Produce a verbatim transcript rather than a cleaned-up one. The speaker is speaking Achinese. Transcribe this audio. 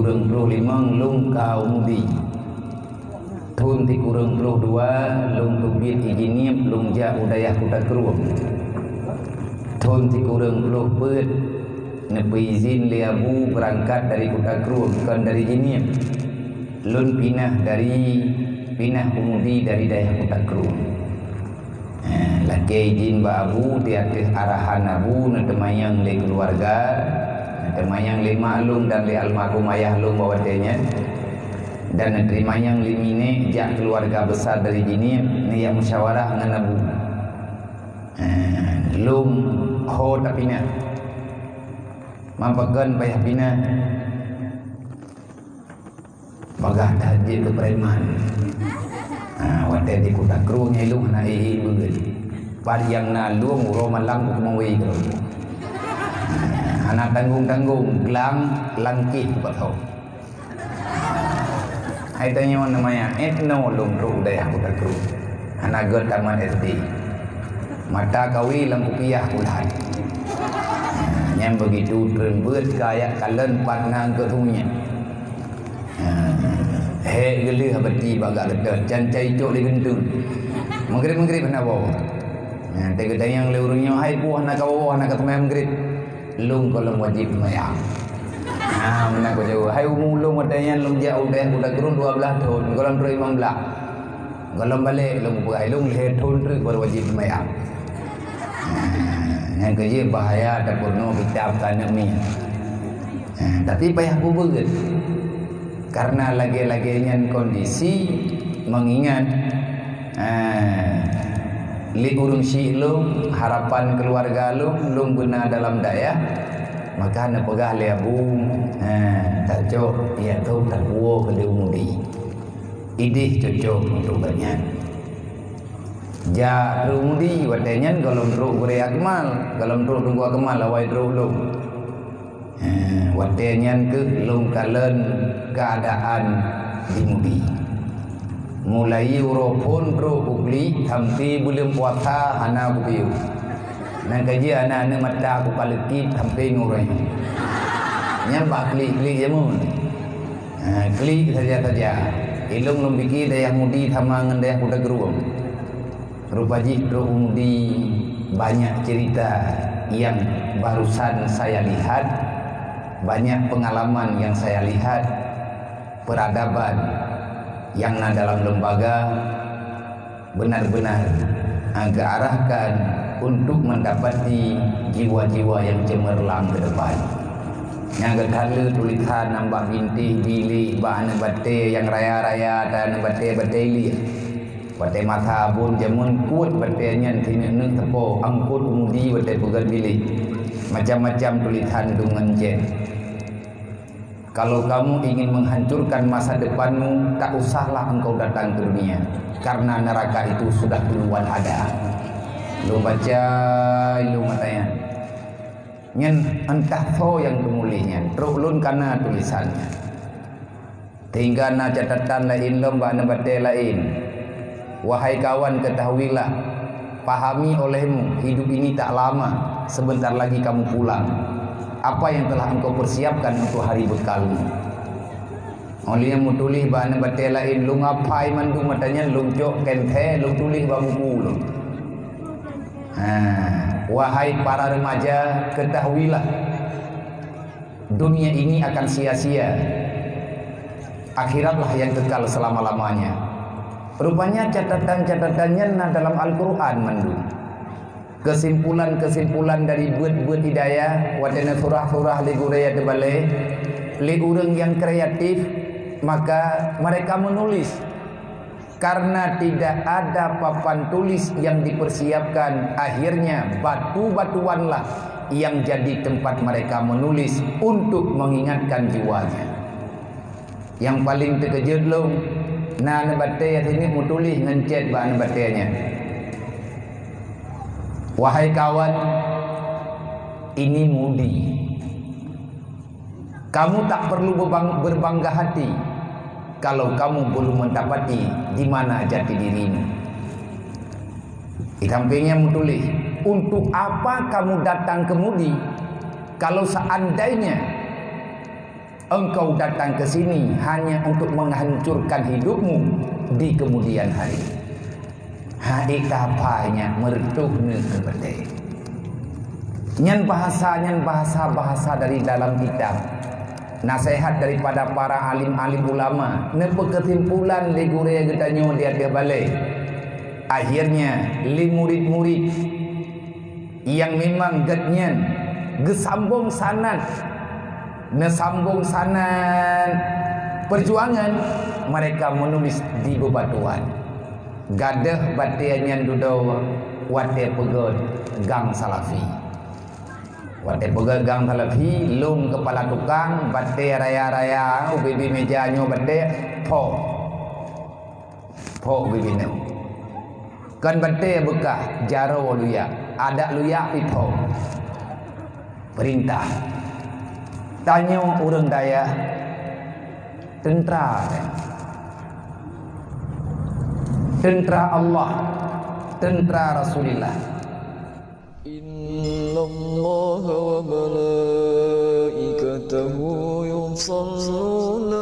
Ureuëng ploh limong lôn ka u Mudi. Thon sikureueng ploh dua lôn teubiet ijin niet lôn jak u dayah Kuta Krueng. Thon sikureueng ploh peuet neupeuizin lé Abu beurangkat dari Kuta Krueng, kon dari Jeunieb. Lôn pinah dari, pinah u Mudi dari dayah Kuta Krueng. Eh, lakée ijin bak Abu, di ateueh arahan Abu, neuteumanyong lé keuluwarga, neuteumanyong lé mak lôn dan lé almarhum ayah lôn bak watée nyan, dan neuteumanyong lé minék jak keuluwarga besar dari Jeunieb, neujak musyawarah ngon Abu. Eh, lôn ho tapinah. Man pakon payah pinah? Bagah that jeuet keu preman. Ha, watée di Kuta Krueng nyan lôn hana éh-éh beuet. Pat nyang na lôn uroe malam keu mawé keudroe. Ha, hana tanggong-tanggong, glang langkeh bak thon. Hai tanyoe namanya etno lôn trok u dayah Kuta Krueng. Hana gét tamat S D. Mata kawé lam kupiah kulat. Nyan begitu treun beuet ka ayat kalon pat na gét hunyang. Ha, hék geuleuh bati bak gak geutoh, can cai cok lé geunteun. Meugrib-meugrib hana woe. Ha, teugeutanyong lé ureuëng nyoe, "Hai, peue hana kawoe, hana kateumé meugrib?" "Lôn gohlom wajéb seumayang." Ha, meunan kujaweueb. Hai, umu lôn watée nyan lôn jak u dayah Kuta Krueng dua blaih thon, gohlom trok limong blaih. Gohlom balek lôn peugah, lôn lhée thon treuk baru wajéb seumayang. Ha, nyan keujeuet bahaya tapeurunoe kitab keu aneuëk miet. Ha, tapi payah peubeuet. Karena lagée-lagée nyan kondisi, mengingat, eh, lé ureuëng syik lôn, harapan keuluwarga lôn, lôn beuna dalam dayah, maka neupeugah lé Abu, eh, tacok, ya, tôb tapuwoe keu lé u Mudi. Idéh cocok untuk gobnyan. Jak trok u Mudi, watée nyan gohlom trok Gurée Akmal, gohlom trok Teungku Akmal, awai trok lôn. Eh, watée nyan kheueh lôn kalon keuadaan di Mudi. Mulai uroe phon trok kuklik sampoe buleuen puasa hana kupiôh. Nyan ka jeuet aneuëk-aneuëk mata kukaleukieb sampoe ngon uroe nyoe. Nyan bak klik-klik jameun. Eh, klik saja-saja. Ilôn lôn pike dayah Mudi sama ngon dayah Kuta Krueng. Rupa jih trok u Mudi banyak cerita yang barusan saya lihat, banyak pengalaman yang saya lihat, peradaban yang na dalam lembaga, benar-benar, ah, geuarahkan untuk mendapati jiwa-jiwa yang cemerlang ke depan. Nyang geutaleue tulisan nyang bak bintéh bilék bak aneuëk batée nyang raya-raya dan aneuëk batée-batée liek. Watée masa abon jameun kuet batée nyan sineuk-neuk teupo angkot u Mudi watée peugét bilék. Macam-macam tulisan deungon cét. Kalau kamu ingin menghancurkan masa depanmu, tak usahlah engkau datang ke dunia, karena neraka itu sudah duluan ada. Lôn baca, lôn mata nyan. Nyan entah soe nyang teumuléh nyan, trok lôn kana tulisan nyan. Sehingga na catatan laén lom bak aneuëk batée laén. Wahai kawan, ketahuilah, pahami olehmu, hidup ini tak lama, sebentar lagi kamu pulang. Apa yang telah engkau persiapkan untuk hari bekalmu? Óh lheueh nyan meutuléh bak aneuëk batée laén, lôn apai mandum mata nyan, lôn cok keuntée, lôn tuléh bak buku lôn. Ha, wahai para remaja, ketahuilah, dunia ini akan sia-sia. Akhiratlah yang kekal selama-lamanya. Rupanya catatan-catatan nyan na dalam Al-Quran mandum. Kesimpulan-kesimpulan dari buet-buet hidayah, watée neusurah-surah lé gurée nyang teubalée, lé ureuëng nyang kreatif, maka mereka menulis. Karena tidak ada papan tulis yang dipersiapkan, akhirnya batu-batuanlah yang jadi tempat mereka menulis untuk mengingatkan jiwanya. Nyang paleng teukeujot lôn, na aneuëk batée nyang sineuk meutuléh ngon cét bak aneuëk batée nyan. Wahai kawan, ini Mudi. Kamu tak perlu bebang-, berbangga hati kalau kamu belum mendapati di mana jati dirimu. Di samping nyan meutuléh, untuk apa kamu datang ke Mudi kalau seandainya Engkau datang ke sini hanya untuk menghancurkan hidupmu di kemudian hari. Hai, tapa nyan meureutoh neuh keu batée. Nyan bahasa, nyan bahasa-bahasa dari dalam kitab. Nasihat daripada para alim-alim ulama, neupeukesimpulan lé gurée geutanyoe di ateueh balée. Akhirnya, lé murid-murid nyang memang gét nyan geusambong sanad, neusambong sanad perjuangan, mereka menulis di bebatuan. Gadôh batée nyan dudoe watée peugét gang Salafi. Watée peugét gang Salafi, lom keupala tukang, batée raya-raya, ubé-bé méja nyoe batée, pho. Pho ubé-bé nyoe. Kon batée beukah, jaroe luyak, adak luyak pih pho. Peurintah. Tanyoe ureuëng dayah, teuntra. Teuntra Allah, teuntra Rasulillah. إن الله وملائكته يصلون